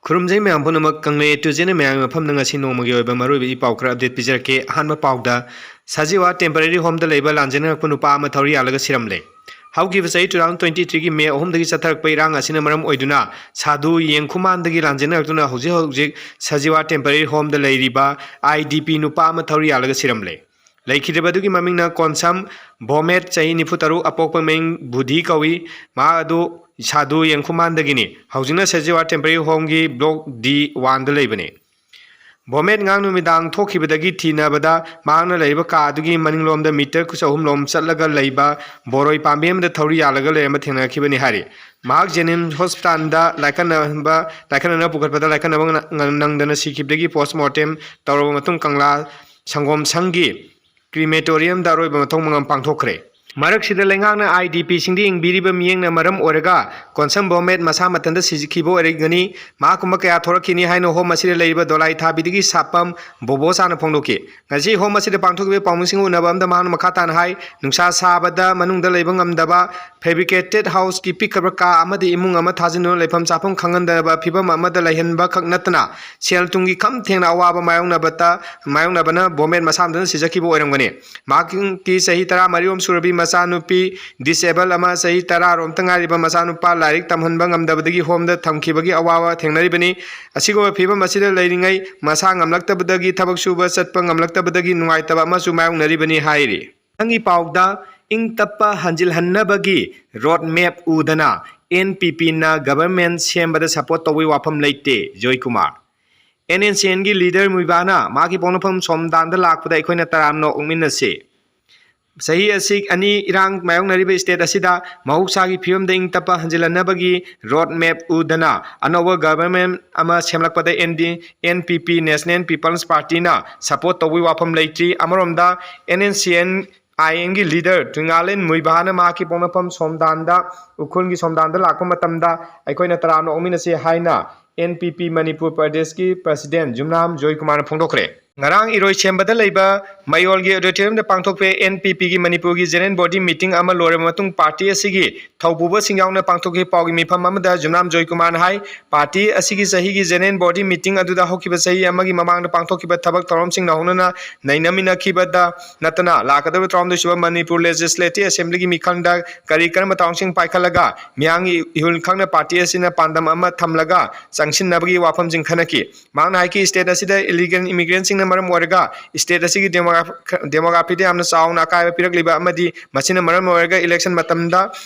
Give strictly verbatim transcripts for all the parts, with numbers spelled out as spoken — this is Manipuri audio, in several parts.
ꯈꯨꯔꯨꯝꯖꯩ ꯃꯌꯥꯝ ꯄꯨꯝꯅꯃꯛ꯫ ꯀꯪꯂꯩ ꯇꯨ ꯆꯦꯅꯦꯜ ꯃꯌꯥꯝꯒꯤ ꯃꯐꯝꯗ ꯉꯁꯤ ꯅꯣꯡꯃꯒꯤ ꯑꯣꯏꯕ ꯃꯔꯨꯑꯣꯏꯕ ꯏ ꯄꯥꯎ ꯈꯔ update ꯄꯤꯖꯔꯛꯀꯦ꯫ ꯑꯍꯥꯟꯕ ꯄꯥꯎꯗ, ꯁꯖꯤꯋꯥ temporary homeꯗ ꯂꯩꯕ ꯂꯥꯟꯖꯦꯟꯅꯔꯛꯄ ꯅꯨꯄꯥ ꯑꯃ ꯊꯧꯔꯤ ꯌꯥꯜꯂꯒ ꯁꯤꯔꯝꯂꯦ꯫ ꯍꯧꯈꯤꯕ ꯆꯍꯤ two thousand twenty threeꯒꯤ May ꯑꯍꯨꯝꯗꯒꯤ ꯆꯠꯊꯔꯛꯄ ꯏꯔꯥꯡ ꯑꯁꯤꯅ ꯃꯔꯝ ꯑꯣꯏꯗꯨꯅ ꯁꯥꯗꯨ ꯌꯦꯡꯈꯨꯃꯥꯟꯗꯒꯤ ꯂꯥꯟꯖꯦꯟꯅꯔꯛꯇꯨꯅ ꯍꯧꯖꯤꯛ ꯍꯧꯖꯤꯛ ꯁꯖꯤꯋꯥ temporary homeꯗ ꯂꯩꯔꯤꯕ IDP ꯅꯨꯄꯥ ꯑꯃ ꯊꯧꯔꯤ ꯌꯥꯜꯂꯒ ꯁꯤꯔꯝꯂꯦ꯫ ꯂꯩꯈꯤꯗ꯭ꯔꯕ ꯑꯗꯨꯒꯤ ꯃꯃꯤꯡꯅ ꯀꯣꯟꯁꯝ ꯕꯣꯃꯦꯠ, ꯆꯍꯤ ꯅꯤꯐꯨ ꯇꯔꯨꯛ, ꯑꯄꯣꯛꯄ ꯃꯤꯡ ꯕꯨꯙꯤ ꯀꯧꯏ꯫ ꯃꯍꯥꯛ ꯑꯗꯨ ꯁꯥꯗꯨ ꯌꯦꯡꯈꯨꯃꯥꯟꯗꯒꯤꯅꯤ꯫ ꯍꯧꯖꯤꯛꯅ ꯁꯖꯤꯋꯥ temporary homeꯒꯤ Block D oneꯗ ꯂꯩꯕꯅꯤ꯫ ꯕꯣꯃꯦꯠ ꯉꯔꯥꯡ ꯅꯨꯃꯤꯗꯥꯡ ꯊꯣꯛꯈꯤꯕꯗꯒꯤ ꯊꯤꯅꯕꯗ, ꯃꯍꯥꯛꯅ ꯂꯩꯔꯤꯕ ꯀꯥ ꯑꯗꯨꯒꯤ ꯃꯅꯤꯡꯂꯣꯝꯗ meter ꯆꯍꯨꯝ ꯂꯣꯝ ꯆꯠꯂꯒ ꯂꯩꯕ ꯕꯣꯔꯣꯏ ꯄꯥꯝꯕꯤ ꯑꯃꯗ ꯊꯧꯔꯤ ꯌꯥꯜꯂꯒ ꯂꯩꯔꯝꯕ ꯊꯦꯡꯅꯈꯤꯕꯅꯤ ꯍꯥꯏꯔꯤ꯫ ꯃꯍꯥꯛ ꯖꯦꯅꯤꯝꯁ ꯍꯣꯁꯄꯤꯇꯥꯜꯗ ꯂꯥꯏꯀꯠꯅꯕ, ꯂꯥꯏꯀꯠꯅꯅꯕ ꯄꯨꯈꯠꯄꯗ ꯂꯥꯏꯀꯠꯅꯕ ꯉ-, ꯉ-, ꯅꯪꯗꯅ ꯁꯤꯈꯤꯕꯗꯒꯤ post mortem ꯇꯧꯔꯕ ꯃꯇꯨꯡ ꯀꯪꯂꯥ ꯁꯪꯒꯣꯝ ꯁꯪꯒꯤ crematoriumꯗ ꯑꯔꯣꯏꯕ ꯃꯊꯧ ꯃꯉꯝ ꯄꯥꯡꯊꯣꯛꯈ꯭ꯔꯦ꯫ ꯃꯔꯛꯁꯤꯗ ꯂꯩꯉꯥꯛꯅ IDPꯁꯤꯡꯗ ꯌꯦꯡꯕꯤꯔꯤꯕ ꯃꯤꯠꯌꯦꯡꯅ ꯃꯔꯝ ꯑꯣꯏꯔꯒ ꯀꯣꯟꯁꯝ ꯕꯣꯃꯦꯠ ꯃꯁꯥ ꯃꯊꯟꯇ ꯁꯤꯈꯤꯕ ꯑꯣꯏꯔꯒꯅꯤ꯫ ꯃꯍꯥꯛꯀꯨꯝꯕ ꯀꯌꯥ ꯊꯣꯔꯛꯈꯤꯅꯤ ꯍꯥꯏꯅ home ꯑꯁꯤꯗ ꯂꯩꯔꯤꯕ ꯗꯣꯂꯥꯏ ꯊꯥꯕꯤꯗꯒꯤ ꯁꯥꯄꯝ ꯕꯣꯕꯣꯁꯥꯅ ꯐꯣꯡꯗꯣꯛꯈꯤ꯫ ꯉꯁꯤ home ꯑꯁꯤꯗ ꯄꯥꯡꯊꯣꯛꯈꯤꯕ ꯄꯥꯎꯃꯤꯁꯤꯡꯒ ꯎꯅꯕ ꯑꯃꯗ ꯃꯍꯥꯛꯅ ꯃꯈꯥ ꯇꯥꯅ ꯍꯥꯏ, ꯅꯨꯡꯁꯥ ꯁꯥꯕꯗ ꯃꯅꯨꯡꯗ ꯂꯩꯕ ꯉꯝꯗꯕ, fabricated houseꯀꯤ ꯄꯤꯛꯈ꯭ꯔꯕ ꯀꯥ ꯑꯃꯗ ꯏꯃꯨꯡ ꯑꯃ ꯊꯥꯖꯤꯟꯗꯨꯅ ꯂꯩꯐꯝ ꯆꯥꯐꯝ ꯈꯪꯍꯟꯗꯕ ꯐꯤꯕꯝ ꯑꯃꯗ ꯂꯩꯍꯟꯕ ꯈꯛ ꯅꯠꯇꯅ ꯁꯦꯜ ꯊꯨꯝꯒꯤ ꯈꯝ ꯊꯦꯡꯅ ꯑꯋꯥꯕ ꯃꯥꯌꯣꯛꯅꯕꯇ, ꯃꯥꯌꯣꯛꯅꯕꯅ ꯕꯣꯃꯦꯠ ꯃꯁꯥ ꯃꯊꯟꯇ ꯁꯤꯖꯈꯤꯕ ꯑꯣꯏꯔꯝꯒꯅꯤ꯫ ꯃꯍꯥꯛꯀꯤ ꯆꯍꯤ ꯇꯔꯥꯃꯔꯤ ꯔꯣꯝ ꯁꯨꯔꯕꯤ ꯃꯆꯥꯅꯨꯄꯤ, disable ꯑꯃ ꯆꯍꯤ ꯇꯔꯥ ꯔꯣꯝꯇ ꯉꯥꯏꯔꯤꯕ ꯃꯆꯥꯅꯨꯄꯥ ꯂꯥꯏꯔꯤꯛ ꯇꯝꯍꯟꯕ ꯉꯝꯗꯕꯗꯒꯤ homeꯗ ꯊꯝꯈꯤꯕꯒꯤ ꯑꯋꯥꯕ ꯊꯦꯡꯅꯔꯤꯕꯅꯤ꯫ ꯑꯁꯤꯒꯨꯝꯕ ꯐꯤꯕꯝ ꯑꯁꯤꯗ ꯂꯩꯔꯤꯉꯩ ꯃꯁꯥ ꯉꯝꯂꯛꯇꯕꯗꯒꯤ, ꯊꯕꯛ ꯁꯨꯕ ꯆꯠꯄ ꯉꯝꯂꯛꯇꯕꯗꯒꯤ ꯅꯨꯡꯉꯥꯏꯇꯕ ꯑꯃꯁꯨ ꯃꯥꯌꯣꯛꯅꯔꯤꯕꯅꯤ ꯍꯥꯏꯔꯤ꯫ ꯃꯊꯪꯒꯤ ꯄꯥꯎꯗ, ꯏꯪ ꯇꯞꯄ ꯍꯟꯖꯤꯜꯍꯟꯅꯕꯒꯤ road map ꯎꯗꯅ NPPꯅ government ꯁꯦꯝꯕꯗ support ꯇꯧꯕꯒꯤ ꯋꯥꯐꯝ ꯂꯩꯇꯦ, ꯖꯣꯏꯀꯨꯃꯥꯔ꯫ NSCNꯒꯤ leader ꯃꯨꯏꯕꯥꯅ ꯃꯍꯥꯛꯀꯤ ꯄꯣꯛꯅꯐꯝ ꯁꯣꯝꯗꯥꯟꯗ ꯂꯥꯛꯄꯗ ꯑꯩꯈꯣꯏꯅ ꯇꯔꯥꯝꯅ ꯑꯣꯛꯃꯤꯟꯅꯁꯤ꯫ ꯆꯍꯤ ꯑꯁꯤ ꯑꯅꯤ ꯏꯔꯥꯡ ꯃꯥꯌꯣꯛꯅꯔꯤꯕ state ꯑꯁꯤꯗ ꯃꯍꯧꯁꯥꯒꯤ ꯐꯤꯕꯝꯗ ꯏꯪ ꯇꯞꯄ ꯍꯟꯖꯤꯜꯍꯟꯅꯕꯒꯤ road map ꯎꯗꯅ ꯑꯅꯧꯕ government ꯑꯃ ꯁꯦꯝꯂꯛꯄꯗ ND, NPP, National People's Partyꯅ support ꯇꯧꯕꯒꯤ ꯋꯥꯐꯝ ꯂꯩꯇ꯭ꯔꯤ꯫ ꯑꯃꯔꯣꯝꯗ NSCN IMꯒꯤ leader ꯇꯨꯏꯉꯥꯂꯦꯟ ꯃꯨꯏꯕꯥꯅ ꯃꯍꯥꯛꯀꯤ ꯄꯣꯛꯅꯐꯝ ꯁꯣꯝꯗꯥꯟꯗ, ꯎꯈ꯭ꯔꯨꯜꯒꯤ ꯁꯣꯝꯗꯥꯟꯗ ꯂꯥꯛꯄ ꯃꯇꯝꯗ ꯑꯩꯈꯣꯏꯅ ꯇꯔꯥꯝꯅ ꯑꯣꯛꯃꯤꯟꯅꯁꯤ ꯍꯥꯏꯅ NPP ꯃꯅꯤꯄꯨꯔ ꯄ꯭ꯔꯗꯦꯁꯀꯤ president ꯌꯨꯝꯅꯥꯝ ꯖꯣꯏꯀꯨꯃꯥꯔꯅ ꯐꯣꯡꯗꯣꯛꯈ꯭ꯔꯦ꯫ ꯉꯔꯥꯡ ꯏꯔꯣꯏꯁꯦꯝꯕꯗ ꯂꯩꯕ ꯃꯌꯣꯜꯒꯤ auditoriumꯗ ꯄꯥꯡꯊꯣꯛꯄ NPPꯒꯤ ꯃꯅꯤꯄꯨꯔꯒꯤ general body meeting ꯑꯃ ꯂꯣꯏꯔꯕ ꯃꯇꯨꯡ party ꯑꯁꯤꯒꯤ ꯊꯧꯄꯨꯕꯁꯤꯡ ꯌꯥꯎꯅ ꯄꯥꯡꯊꯣꯛꯈꯤ꯫ ꯄꯥꯎꯒꯤ ꯃꯤꯐꯝ ꯑꯃꯗ ꯖꯨꯝꯅꯥꯝ ꯖꯣꯏꯀꯨꯃꯥꯔꯅ ꯍꯥꯏ, party ꯑꯁꯤꯒꯤ ꯆꯍꯤꯒꯤ general body meeting ꯑꯗꯨꯗ ꯍꯧꯈꯤꯕ ꯆꯍꯤ ꯑꯃꯒꯤ ꯃꯃꯥꯡꯗ ꯄꯥꯡꯊꯣꯛꯈꯤꯕ ꯊꯕꯛ ꯊꯧꯔꯝꯁꯤꯡꯅ ꯍꯧꯅꯅ ꯅꯩꯅꯃꯤꯟꯅꯈꯤꯕꯗ ꯅꯠꯇꯅ ꯂꯥꯛꯀꯗꯧꯔꯤꯕ ꯇꯔꯥꯍꯨꯝꯗꯣꯏ ꯁꯨꯕ ꯃꯅꯤꯄꯨꯔ Legislative Assemblyꯒꯤ ꯃꯤꯈꯜꯗ ꯀꯔꯤ ꯀꯔꯝꯕ ꯊꯧꯔꯥꯡꯁꯤꯡ ꯄꯥꯏꯈꯠꯂꯒ ꯃꯤꯌꯥꯝꯒꯤ ꯏꯍꯨꯜ ꯈꯪꯅ party ꯑꯁꯤꯅ ꯄꯥꯟꯗꯝ ꯑꯃ ꯊꯝꯂꯒ ꯆꯪꯁꯤꯟꯅꯕꯒꯤ ꯋꯥꯐꯝꯁꯤꯡ ꯈꯟꯅꯈꯤ꯫ ꯃꯍꯥꯛꯅ ꯍꯥꯏꯈꯤ, state ꯑꯁꯤꯗ illegal immigrantꯁꯤꯡꯅ ꯃꯔꯝ ꯑꯣꯏꯔꯒ state ꯑꯁꯤꯒꯤ demograph-, demographyꯗ ꯌꯥꯝꯅ ꯆꯥꯎꯅ ꯑꯀꯥꯏꯕ ꯄꯤꯔꯛꯂꯤꯕ ꯑꯃꯗꯤ ꯃꯁꯤꯅ ꯃꯔꯝ ꯑꯣꯏꯔꯒ election ꯃꯇꯝꯗ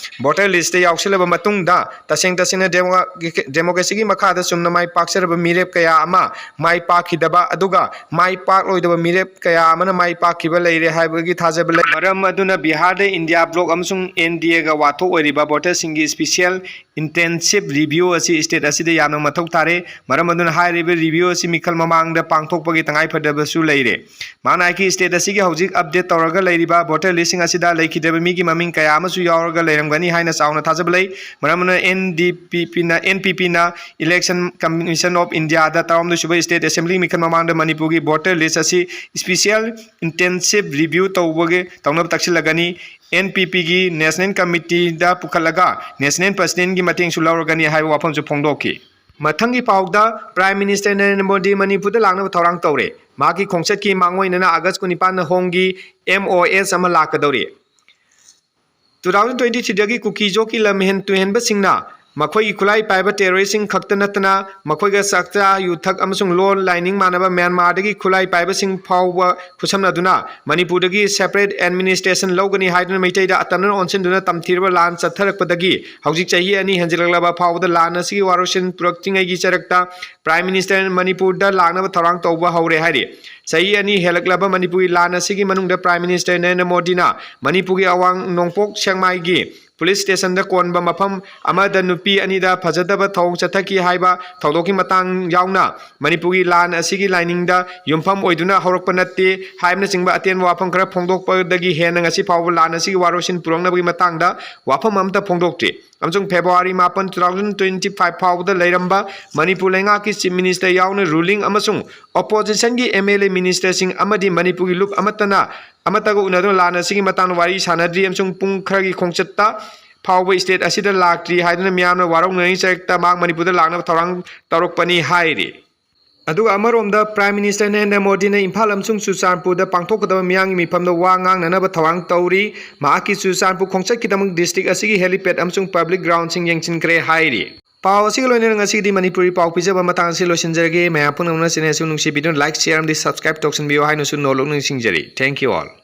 voter listꯇ ꯌꯥꯎꯁꯤꯜꯂꯕ ꯃꯇꯨꯡꯗ ꯇꯁꯦꯡ ꯇꯁꯦꯡꯅ demogra-, democracyꯒꯤ ꯃꯈꯥꯗ ꯆꯨꯝꯅ ꯃꯥꯏ ꯄꯥꯛꯆꯔꯕ ꯃꯤꯔꯦꯞ ꯀꯌꯥ ꯑꯃ ꯃꯥꯏ ꯄꯥꯛꯈꯤꯗꯕ, ꯑꯗꯨꯒ ꯃꯥꯏ ꯄꯥꯛꯂꯣꯏꯗꯕ ꯃꯤꯔꯦꯞ ꯀꯌꯥ ꯑꯃꯅ ꯃꯥꯏ ꯄꯥꯛꯈꯤꯕ ꯂꯩꯔꯦ ꯍꯥꯏꯕꯒꯤ ꯊꯥꯖꯕ ꯂꯩ꯫ ꯃꯔꯝ ꯑꯗꯨꯅ ꯕꯤꯍꯥꯔꯗ India bloc ꯑꯃꯁꯨꯡ NDAꯒ ꯋꯥꯊꯣꯛ ꯑꯣꯏꯔꯤꯕ voterꯁꯤꯡꯒꯤ special intensive review ꯑꯁꯤ state ꯑꯁꯤꯗ ꯌꯥꯝꯅ ꯃꯊꯧ ꯇꯥꯔꯦ꯫ ꯃꯔꯝ ꯑꯗꯨꯅ ꯍꯥꯏꯔꯤꯕ review ꯑꯁꯤ ꯃꯤꯈꯜ ꯃꯃꯥꯡꯗ ꯄꯥꯡꯊꯣꯛꯄꯒꯤ ꯇꯉꯥꯏꯐꯗꯕꯁꯨ ꯂꯩꯔꯦ꯫ ꯃꯍꯥꯛꯅ ꯍꯥꯏꯈꯤ, state ꯑꯁꯤꯒꯤ ꯍꯧꯖꯤꯛ update ꯇꯧꯔꯒ ꯂꯩꯔꯤꯕ voter listꯁꯤꯡ ꯑꯁꯤꯗ ꯂꯩꯈꯤꯗꯕ ꯃꯤꯒꯤ ꯃꯃꯤꯡ ꯀꯌꯥ ꯑꯃꯁꯨ ꯌꯥꯎꯔꯒ ꯂꯩꯔꯝꯒꯅꯤ ꯍꯥꯏꯅ ꯆꯥꯎꯅ ꯊꯥꯖꯕ ꯂꯩ꯫ ꯃꯔꯝ ꯑꯗꯨꯅ NDPPꯅ, NPPꯅ Election Commission of Indiaꯗ ꯇꯔꯥꯍꯨꯝꯗꯣꯏ ꯁꯨꯕ state assembly ꯃꯤꯈꯜ ꯃꯃꯥꯡꯗ ꯃꯅꯤꯄꯨꯔꯒꯤ voter list ꯑꯁꯤ special intensive review ꯇꯧꯕꯒꯤ, ꯇꯧꯅꯕ ꯇꯛꯁꯤꯜꯂꯒꯅꯤ꯫ NPPꯒꯤ National Committeeꯗ ꯄꯨꯈꯠꯂꯒ National Presidentꯀꯤ ꯃꯇꯦꯡꯁꯨ ꯂꯧꯔꯒꯅꯤ ꯍꯥꯏꯕ ꯋꯥꯐꯝꯁꯨ ꯐꯣꯡꯗꯣꯛꯈꯤ꯫ ꯃꯊꯪꯒꯤ ꯄꯥꯎꯗ, Prime Minister ꯅꯔꯦꯟꯗ꯭ꯔ ꯃꯣꯗꯤ ꯃꯅꯤꯄꯨꯔꯗ ꯂꯥꯛꯅꯕ ꯊꯧꯔꯥꯡ ꯇꯧꯔꯦ꯫ ꯃꯍꯥꯛꯀꯤ ꯈꯣꯡꯆꯠꯀꯤ ꯃꯥꯡꯑꯣꯏꯅꯅ August ꯀꯨꯟꯅꯤꯄꯥꯟꯗ ꯍꯣꯝꯒꯤ MOS ꯑꯃ ꯂꯥꯛꯀꯗꯧꯔꯤ꯫ Two thousand twenty threeꯗꯒꯤ ꯀꯨꯀꯤꯖꯣꯛꯀꯤ ꯂꯝꯍꯦꯟ ꯇꯨꯍꯦꯟꯕꯁꯤꯡꯅ ꯃꯈꯣꯏꯒꯤ ꯈꯨꯠꯂꯥꯏ ꯄꯥꯏꯕ terroristꯁꯤꯡ ꯈꯛꯇ ꯅꯠꯇꯅ ꯃꯈꯣꯏꯒ ꯆꯥꯛꯆꯥ ꯌꯨꯊꯛ ꯑꯃꯁꯨꯡ ꯂꯣꯟ ꯂꯥꯏꯅꯤꯡ ꯃꯥꯟꯅꯕ ꯃ꯭ꯌꯥꯟꯃꯥꯔꯗꯒꯤ ꯈꯨꯠꯂꯥꯏ ꯄꯥꯏꯕꯁꯤꯡ ꯐꯥꯎꯕ ꯈꯨꯠꯁꯝꯅꯗꯨꯅ ꯃꯅꯤꯄꯨꯔꯗꯒꯤ separate administration ꯂꯧꯒꯅꯤ ꯍꯥꯏꯗꯨꯅ ꯃꯩꯇꯩꯗ ꯑꯇꯝꯅꯅ ꯑꯣꯟꯁꯤꯟꯗꯨꯅ ꯇꯝꯊꯤꯔꯕ ꯂꯥꯟ ꯆꯠꯊꯔꯛꯄꯗꯒꯤ ꯍꯧꯖꯤꯛ ꯆꯍꯤ ꯑꯅꯤ ꯍꯦꯟꯖꯤꯜꯂꯛꯂꯕ ꯐꯥꯎꯕꯗ ꯂꯥꯟ ꯑꯁꯤꯒꯤ ꯋꯥꯔꯣꯏꯁꯤꯟ ꯄꯨꯔꯛꯇ꯭ꯔꯤꯉꯩꯒꯤ ꯆꯔꯛꯇ Prime Minister ꯃꯅꯤꯄꯨꯔꯗ ꯂꯥꯛꯅꯕ ꯊꯧꯔꯥꯡ ꯇꯧꯕ ꯍꯧꯔꯦ ꯍꯥꯏꯔꯤ꯫ ꯆꯍꯤ ꯑꯅꯤ ꯍꯦꯜꯂꯛꯂꯕ ꯃꯅꯤꯄꯨꯔꯒꯤ ꯂꯥꯟ ꯑꯁꯤꯒꯤ ꯃꯅꯨꯡꯗ Prime Minister ꯅꯔꯦꯟꯗ꯭ꯔ ꯃꯣꯗꯤꯅ ꯃꯅꯤꯄꯨꯔꯒꯤ ꯑꯋꯥꯡ ꯅꯣꯡꯄꯣꯛ ꯁꯦꯛꯃꯥꯏꯒꯤ ꯄꯨꯂꯤꯁ ꯁ꯭ꯇꯦꯁꯟꯗ ꯀꯣꯟꯕ ꯃꯐꯝ ꯑꯃꯗ ꯅꯨꯄꯤ ꯑꯅꯤꯗ ꯐꯖꯗꯕ ꯊꯧꯑꯣꯡ ꯆꯠꯊꯈꯤ ꯍꯥꯏꯕ ꯊꯧꯗꯣꯛꯀꯤ ꯃꯇꯥꯡ ꯌꯥꯎꯅ ꯃꯅꯤꯄꯨꯔꯒꯤ ꯂꯥꯟ ꯑꯁꯤꯒꯤ ꯂꯥꯏꯅꯤꯡꯗ ꯌꯨꯝꯐꯝ ꯑꯣꯏꯗꯨꯅ ꯍꯧꯔꯛꯄ ꯅꯠꯇꯦ ꯍꯥꯏꯕꯅꯆꯤꯡꯕ ꯑꯇꯦꯟꯕ ꯋꯥꯐꯝ ꯈꯔ ꯐꯣꯡꯗꯣꯛꯄꯗꯒꯤ ꯍꯦꯟꯅ ꯉꯁꯤ ꯐꯥꯎꯕ ꯂꯥꯟ ꯑꯁꯤꯒꯤ ꯋꯥꯔꯣꯏꯁꯤꯟ ꯄꯨꯔꯛꯅꯕꯒꯤ ꯃꯇꯥꯡꯗ ꯋꯥꯐꯝ ꯑꯃꯠꯇ ꯐꯣꯡꯗꯣꯛꯇ꯭ꯔꯤ꯫ ꯑꯃꯁꯨꯡ ꯐꯦꯕ꯭ꯔꯨꯋꯥꯔꯤ ꯃꯥꯄꯟ, two thousand twenty five ꯐꯥꯎꯕꯗ ꯂꯩꯔꯝꯕ ꯃꯅꯤꯄꯨꯔ ꯂꯩꯉꯥꯛꯀꯤ ꯆꯤꯐ ꯃꯤꯅꯤꯁꯇꯔ ꯌꯥꯎꯅ ꯔꯨꯂꯤꯡ ꯑꯃꯁꯨꯡ ꯑꯣꯄꯣꯖꯤꯁꯟꯒꯤ ꯑꯦꯝ ꯑꯦꯜ ꯑꯦ ꯃꯤꯅꯤꯁꯇꯔꯁꯤꯡ ꯑꯃꯗꯤ ꯃꯅꯤꯄꯨꯔꯒꯤ ꯂꯨꯞ ꯑꯃꯠꯇꯅ ꯑꯃꯠꯇꯒ ꯎꯅꯗꯨꯅ ꯂꯥꯟ ꯑꯁꯤꯒꯤ ꯃꯇꯥꯡꯗ ꯋꯥꯔꯤ ꯁꯥꯟꯅꯗ꯭ꯔꯤ ꯑꯃꯁꯨꯡ ꯄꯨꯡ ꯈꯔꯒꯤ ꯈꯣꯡꯆꯠꯇ ꯐꯥꯎꯕ ꯁ꯭ꯇꯦꯠ ꯑꯁꯤꯗ ꯂꯥꯛꯇ꯭ꯔꯤ ꯍꯥꯏꯗꯨꯅ ꯃꯤꯌꯥꯝꯅ ꯋꯥꯔꯧꯅꯔꯤ ꯆꯔꯛꯇ ꯃꯍꯥꯛ ꯃꯅꯤꯄꯨꯔꯗ ꯂꯥꯛꯅꯕ ꯊꯧꯔꯥꯡ ꯇꯧꯔꯛꯄꯅꯤ ꯍꯥꯏꯔꯤ꯫ ꯑꯗꯨꯒ ꯑꯃꯔꯣꯝꯗ ꯄ꯭ꯔꯥꯏꯝ ꯃꯤꯅꯤꯁꯇꯔ ꯅꯔꯦꯟꯗ꯭ꯔ ꯃꯣꯗꯤꯅ ꯏꯝꯐꯥꯜ ꯑꯃꯁꯨꯡ ꯆꯨꯔꯆꯥꯟꯄꯨꯔꯗ ꯄꯥꯡꯊꯣꯛꯀꯗꯕ ꯃꯤꯌꯥꯝꯒꯤ ꯃꯤꯐꯝꯗ ꯋꯥ ꯉꯥꯡꯅꯅꯕ ꯊꯧꯔꯥꯡ ꯇꯧꯔꯤ꯫ ꯃꯍꯥꯛꯀꯤ ꯆꯨꯔꯆꯥꯟꯄꯨꯔ ꯈꯣꯡꯆꯠꯀꯤꯗꯃꯛ ꯗꯤꯁꯇ꯭ꯔꯤꯛ ꯑꯁꯤꯒꯤ ꯍꯦꯂꯤꯄꯦꯗ ꯑꯃꯁꯨꯡ ꯄꯕ꯭ꯂꯤꯛ ꯒ꯭ꯔꯥꯎꯟꯁꯤꯡ ꯌꯦꯡꯁꯤꯟꯈ꯭ꯔꯦ ꯍꯥꯏꯔꯤ꯫ ꯄꯥꯎ ꯑꯁꯤꯒ ꯂꯣꯏꯅꯅ ꯉꯁꯤꯒꯤꯗꯤ ꯃꯅꯤꯄꯨꯔꯤ ꯄꯥꯎ ꯄꯤꯖꯕ ꯃꯇꯥꯡ ꯑꯁꯤ ꯂꯣꯏꯁꯤꯟꯖꯔꯒꯦ꯫ ꯃꯌꯥꯝ ꯄꯨꯝꯅꯃꯛꯅ ꯆꯦꯅꯦꯜ ꯑꯁꯤ ꯅꯨꯡꯁꯤꯕꯤꯗꯨꯅ ꯂꯥꯏꯛ, ꯁꯤꯌꯔ ꯑꯃꯗꯤ ꯁꯕꯁꯀ꯭ꯔꯥꯏꯕ ꯇꯧꯁꯤꯟꯕꯤꯌꯨ ꯍꯥꯏꯅꯁꯨ ꯅꯣꯜꯂꯨꯛ ꯅꯤꯡꯁꯤꯡꯖꯔꯤ꯫ Thank you all.